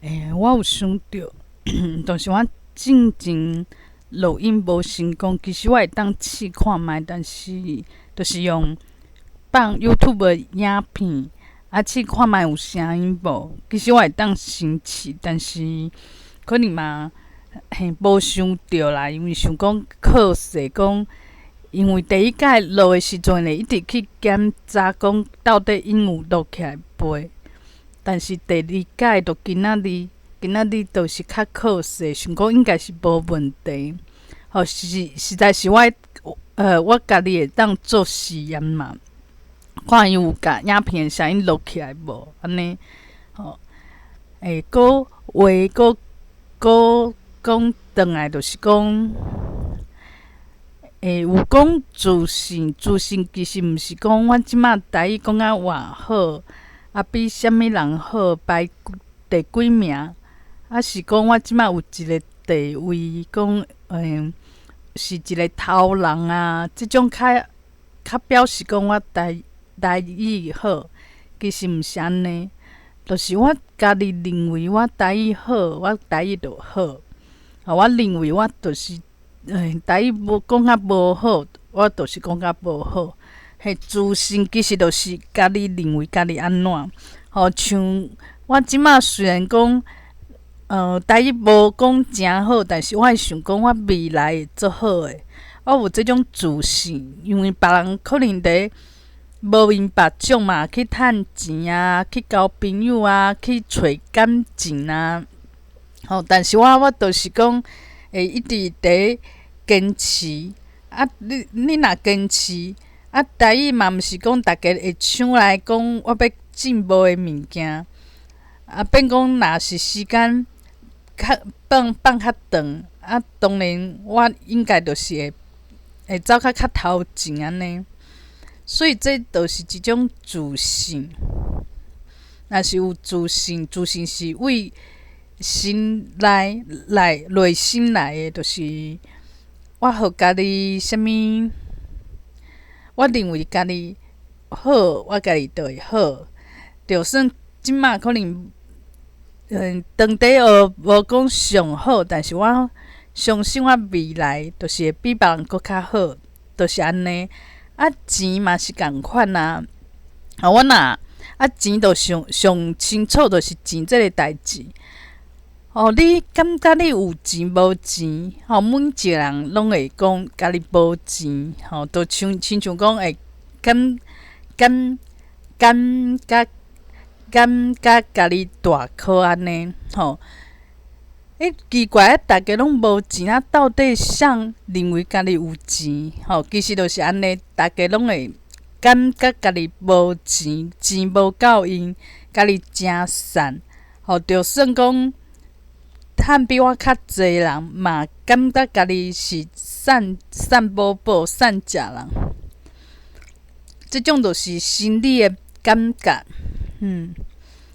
欸，我有想著，但是我進前錄音無成功。其實我會當試看覓，但是就是用放 YouTube 的影片，啊試看覓有聲音無？其實我會當先試，但是可能嘛嘿無想著啦，因為想講可惜講，因為第一擺錄的時陣咧，一直去檢查講到底𪜶有錄起來未？但是第二擺就今仔日，今仔日就是較可惜，想講應該是無問題。吼，是實在是我我家己會當做實驗嘛，看伊有共影片的聲音錄起來無？按呢，吼，欸，閣話閣閣講轉來，就是講，欸，有講自信，自信其實毋是講我這馬台語講甲偌好，啊比啥物人好，排第幾名，啊是講我這馬有一個地位，講欸是一個頭人啊，這種較較表示講我台台語好，其實毋是按呢，就是我家己認為我台語好，我台語就好。啊，我認為我就是欸台語無講較無好，我就是講較無好。嘿，自信其實就是家己認為家己按怎，吼，像我這馬雖然講，台語無講誠好，但是我會想講我未來會做好的，我有這種自信，因為別人可能佇無明白種嘛，去趁錢啊，去交朋友啊，去揣感情啊，吼，但是我我就是講會一直佇堅持，啊，你你若堅持。啊，台語嘛毋是講逐家會搶來講，我欲進步的物件，啊，變講若是時間較放放較長，啊，當然我應該就是會會走較較頭前按呢。所以這就是一種自信。若是有自信，自信是為心內來內心來的，就是我予家己啥物。我認為家己好，我家己就會好。就算這馬可能，當地學無講上好，但是我相信我未來就是會比別人閣較好，就是按呢。啊，錢嘛是仝款啊。啊，我若啊錢就上上清楚，就是錢這个代誌。哦，你感覺你有錢無錢？吼，每一個人攏會講家己無錢，吼，就像親像講會感感感覺感覺家己大顆按呢，吼。欸，奇怪，逐家攏無錢啊，到底誰認為家己有錢？吼，其實就是按呢，逐家攏會感覺家己無錢，錢無夠用，家己誠散，吼，就算講趁比我較濟人，嘛感覺家己是散散寶寶、散食人，這種就是心理的感覺，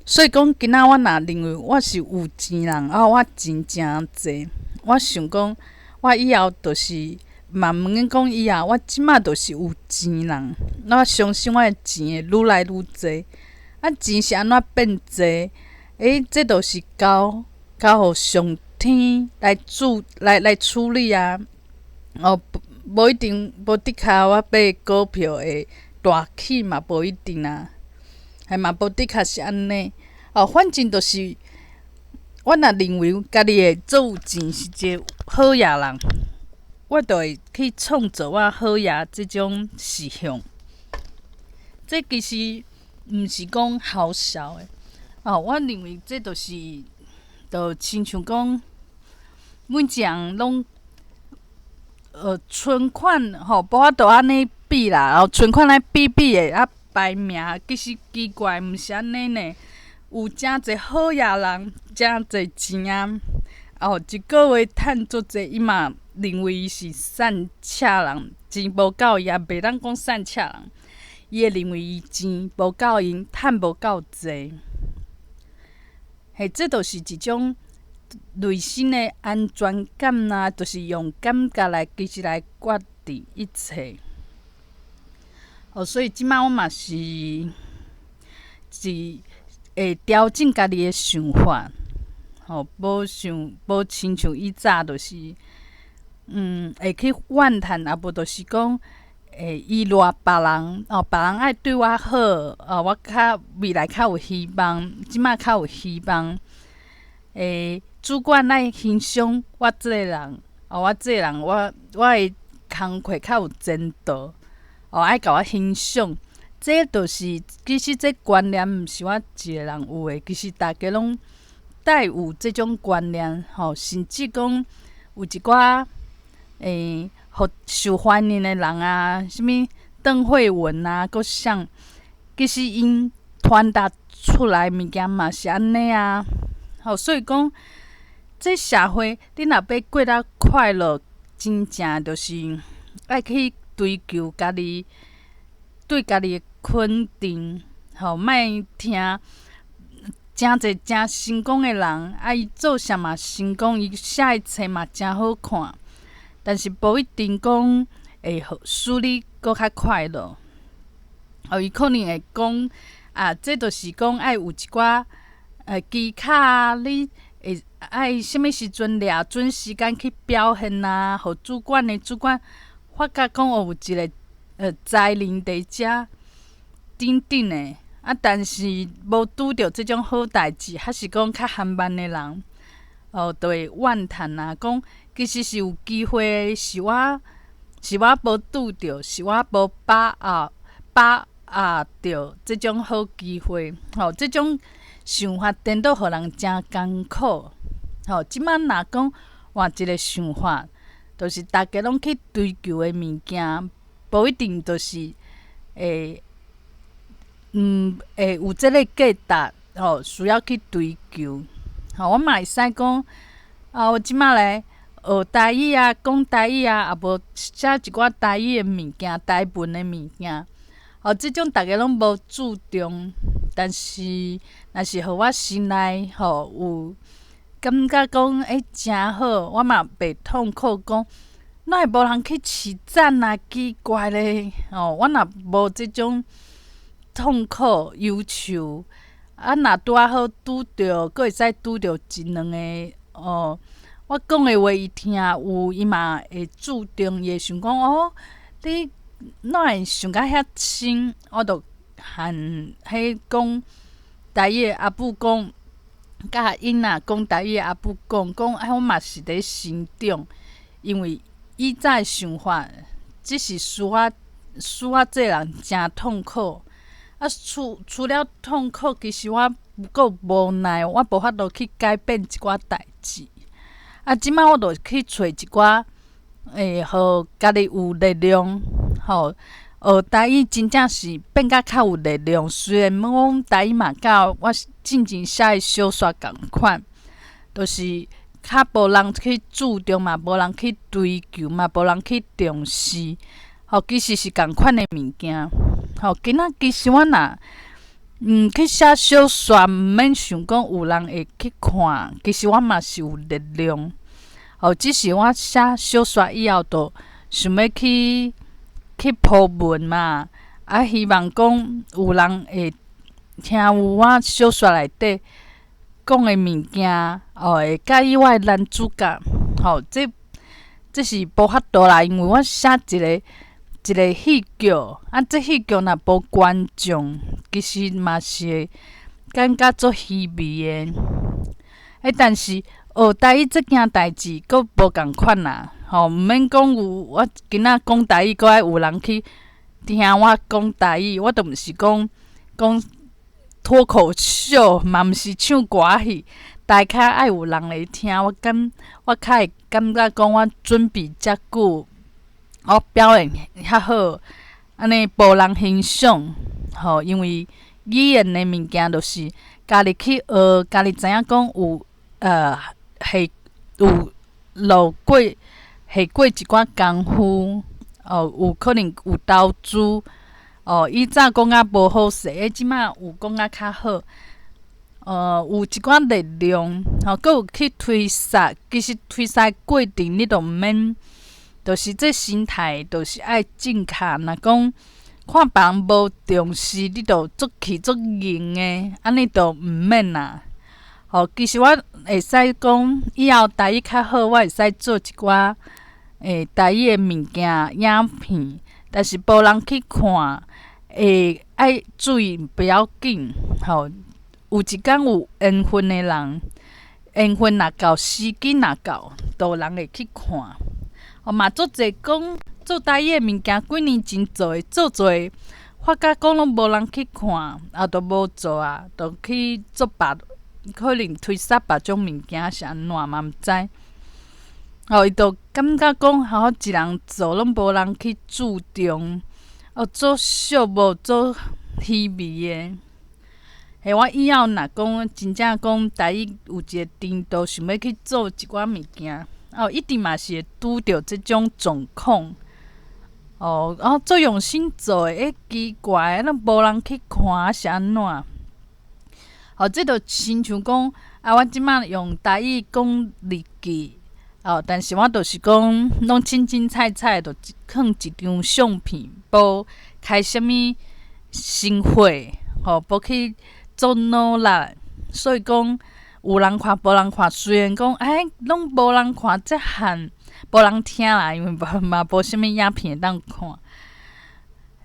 所以講，今仔我若認為我是有錢人，啊，我錢誠濟，我想講，我以後就是嘛毋免講以後，我這馬就是有錢人，我相信我的錢會愈來愈濟。啊，錢是按怎變濟？欸，這就是交交予上天來處來來處理啊！哦，無一定，無的確我買股票會大起嘛，無一定啊，係嘛，無的確是按呢。哦，反正就是我若認為家己會做有錢是一個好額人，我就會去創造我好額這種實相。這其實毋是講姣痟的，哦，我認為這就是。就親像講，每一人攏存款吼，無法度按呢比啦，然後存款來比比的啊排名，其實奇怪，毋是按呢呢。有誠濟好額人，誠濟錢啊，哦，一個月趁足濟，伊嘛認為伊是散赤人，錢無夠伊，也袂當講散赤人，伊會認為伊錢無夠用，趁無夠濟。嘿，這就是一種內心的安全感啊，就是用感覺來其實來決定一切。哦，所以這馬我嘛是是會調整家己的想法。吼，無像無親像以早，就是會去怨嘆，啊無就是講會依賴別人，哦，別人愛對我好，哦，我較未來較有希望，這馬較有希望。主管愛欣賞我這个人，哦，我這个人，我的工課較有前途，哦，愛共我欣賞。這就是其實這觀念毋是我一个人有的，其實大家攏帶有這種觀念，吼，甚至講有一寡予受歡迎的人啊，啥物鄧惠文啊，閣啥，其實𪜶傳達出來物件嘛是按呢啊，吼，所以講這社會你若欲過得快樂，真正就是愛去追求家己對家己的肯定，吼，莫聽誠濟誠成功的人，啊，伊做啥嘛成功，伊寫的冊嘛誠好看，但是無一定講會使你閣較快樂。哦，伊可能會講啊，這就是講愛有一寡技巧啊，你會愛啥物時陣掠準時間去表現啊，予主管的主管發覺講哦，有一個才能佇遮等等的，啊，但是無拄著這種好代誌，還是講較緩慢的人，哦，就會怨嘆啊，講其實是有機會，是我無拄著，是我無把握著這種好機會，吼，這種想法顛倒予人誠艱苦，吼，這馬若講換一個想法，就是大家攏去追求的物件，無一定就是會，會有這個價值，吼，需要去追求。吼，我嘛會使講，啊，我這馬來學台語啊，講台語啊，啊無寫一寡台語的物件，台文的物件，吼，這種逐家攏無注重，但是若是予我心內吼有感覺講，欸，誠好，我嘛袂痛苦講，哪會無人去揤讚啊？奇怪咧，吼，我若無這種痛苦憂愁，啊，若拄仔好拄著，閣會使拄著一兩个哦，我講的話伊聽有，伊嘛會注重，伊會想講哦，你哪會想甲遐深？我就和彼講台語的阿母講，佮𪜶仔講台語的阿母講，講啊，我嘛是佇成長，因為以早的想法，只是使我這人誠痛苦。啊，除了痛苦，其實我閣無奈，我無法度去改變一寡代誌。啊，這馬我就去揣一寡，會予家己有力量，吼，學台語真正是變甲較有力量。雖然講台語嘛佮我進前寫的小說仝款，就是較無人去注重嘛，無人去追求嘛，無人去重視，吼，其實是仝款的物件。吼，今仔其實我若去寫小說，毋免想講有人會去看，其實我嘛是有力量。吼，只是我寫小說以後，就想欲去鋪文嘛，啊，希望講有人會聽有我小說內底講的物件，哦，會佮意我的男主角。吼，這是無法度啦，因為我寫一个一个戲劇，啊，這戲劇若無觀眾，其實嘛是會感覺足虛微的。欸，但是學台語這件代誌，閣無仝款啦，吼，毋免講有我今仔講台語，閣愛有人去聽我講台語，我都毋是講講脫口秀，嘛毋是唱歌仔戲，大概愛有人來聽，我較會感覺講我準備遮久，我表現遐好，按呢無人欣賞，吼，因為語言的物件就是家己去學，家己知影講有下有落過下過一寡工夫，哦，有可能有投資，哦，以早講較無好勢，欸，這馬有講甲較好，有一寡力量，吼，閣有去推捒，其實推捒過程你都毋免，就是這心態，就是愛正確。若講看別人無重視，你就足氣足硬的，按呢就毋免啦。吼，其實我會使講以後台語較好，我會使做一寡台語的物件影片，但是無人去看，會愛注意不要緊，吼。有一工有緣分的人，緣分若到，時機若到，就有人會去看。哦，嘛足濟講做台語的物件，幾年前做的，做做發覺講攏無人去看，啊，就無做啊，就去做別，可能推捒別種物件是按怎嘛毋知。哦，伊就感覺講，吼，一人做攏無人去注重，哦，做俗無做虛偽的。嘿，我以後若講真正講台語有一個頻道，想欲去做一寡物件，哦，一定嘛是會拄著這種狀況。哦，啊，足用心做的，欸，奇怪，若無人去看，是按怎？哦，這就親像講，啊，我這擺用台語講日記，哦，但是我就是講攏凊凊彩彩，就囥一張相片，無開啥物心血，吼，無去做努力，所以講有人看，無人看。雖然講，欸，攏無人看，這漢無人聽啦，因為無嘛無啥物影片會當看。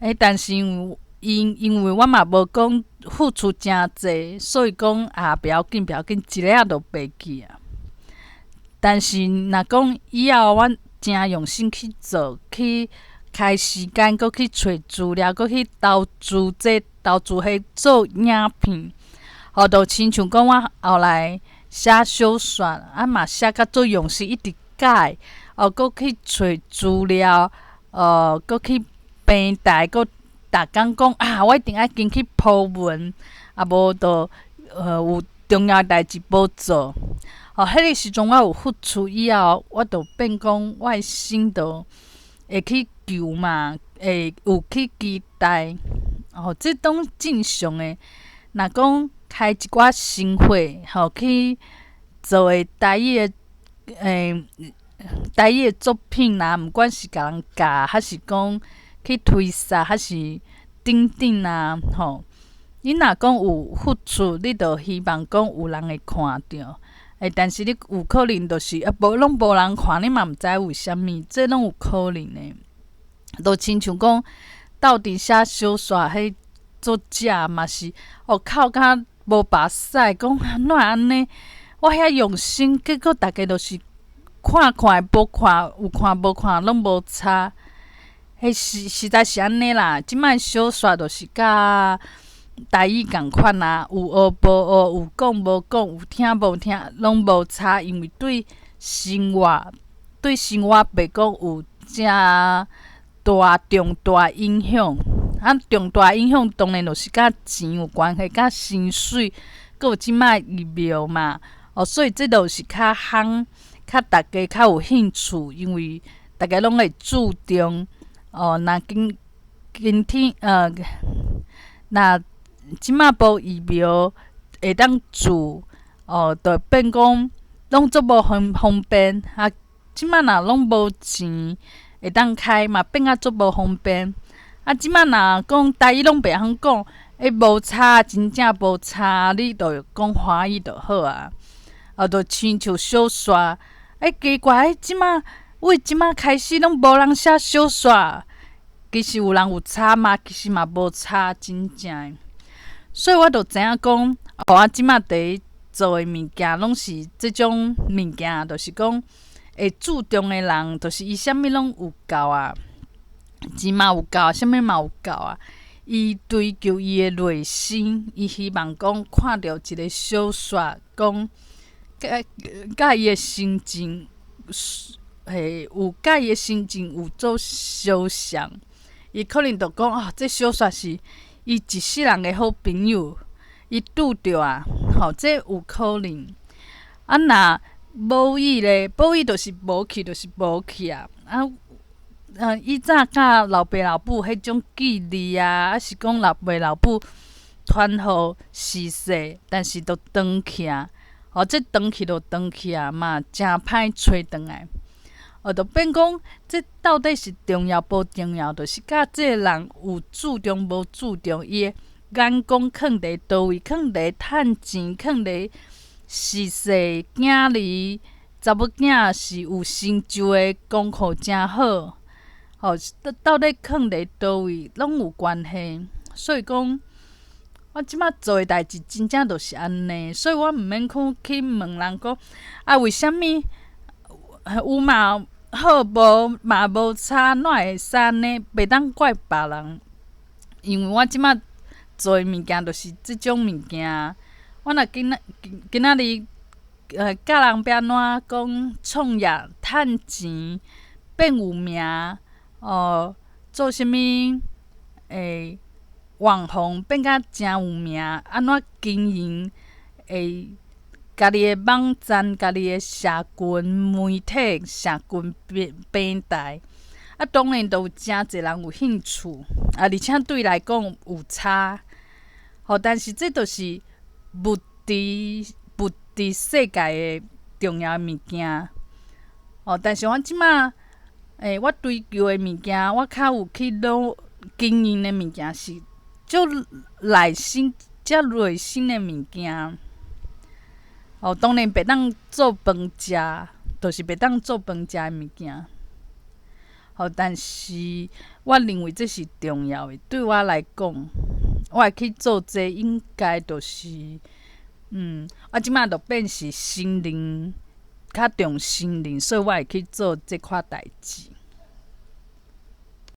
欸，但是因為我嘛無講付出誠濟，所以講啊，不要緊，不要緊，一下就袂記啊。但是若講以後我誠用心去做，去開時間，閣去揣資料，閣去投資這投資彼做影片，吼，就親像講我後來寫小說，啊嘛寫甲足用心，一直改，哦，閣去揣資料，閣去平台，閣逐工講啊，我一定愛堅去鋪文，啊無就有重要代誌無做。哦，彼个時陣我有付出以後，我就變講我的心就會去求嘛，會有去期待。哦，這攏正常的。若講開一寡心血，吼，去做的台語的台語的作品啦，毋管是共人教，還是講去推捒，還是等等啊，吼。你若講有付出，你就希望講有人會看著。欸，但是你有可能就是啊，無攏無人看，你嘛毋知為啥物，這攏有可能的。就親像講鬥陣寫小說彼作者嘛是哦，哭甲無目屎，講哪會按呢？我遐用心，結果逐家就是看看無看，有看無看攏無差。彼實實在是按呢啦，這擺小說就是佮台語仝款啊，有學無學，有講無講，有聽無聽，攏無差，因為對生活袂講有誠大重大影響。啊，重大影響當然就是佮錢有關係，佮薪水，閣有這擺疫苗嘛，哦，所以這就是較夯，較逐家較有興趣，因為逐家攏會注重。哦，若今今天若這擺無疫苗會當注，哦，就變講攏足無方便。啊，這擺若攏無錢會當開嘛，變甲足無方便。啊，這擺若講台語攏袂曉講，欸，無差，真正無差，你就講華語就好啊。啊，就親像小說，欸，奇怪，欸，這擺為這擺開始攏無人寫小說，其實有人有差嗎？其實嘛無差，真正的。所以我就知影講，哦，我這擺佇做的物件攏是這種物件，就是講會注重的人，就是伊啥物攏有夠啊，錢嘛有夠，啥物嘛有夠啊。伊追求伊的內心，伊希望講看著一個小說，講佮佮伊的心情，嘿，有佮伊的心情有做相像。伊可能就講啊，這小說是伊一世人的好朋友，伊拄著啊，吼，這有可能。啊，若無意咧，無意就是無去，就是無去啊。啊，以早佮老爸老母彼種記憶啊，抑是講老爸老母傳予序細，但是都斷去啊。哦，這斷去就斷去啊，嘛誠歹揣轉來。哦，就變講，這到底是重要無重要？就是佮這個人有注重無注重，伊的眼光囥佇佗位，囥佇趁錢，囥佇是勢囝兒查某囝是有成就的功課誠好，吼，到底囥佇佗位攏有關係。所以講，我這馬做的代誌真正就是按呢，所以我毋免講去問人講啊，為啥物有嘛好無嘛無差，哪會使按呢？袂當怪別人，因為我這馬做的物件就是這種物件。我若今仔今仔日教人欲按怎講創業趁錢變有名哦，做啥物網紅變甲誠有名，按怎經營家己的網站、家己的社群媒體、社群平台，啊，當然都有誠濟人有興趣，啊，而且對伊來講有差，吼，但是這就是物質世界的重要的物件，吼，但是我這馬我追求的物件，我較有去攏經營的物件是足內心、遮內心的物件，哦，當然袂當做飯食，就是袂當做飯食的物件。吼，但是我認為這是重要的，對我來講，我會去做這個應該就是，我這馬就變是心靈較重心靈，所以我會去做這款代誌。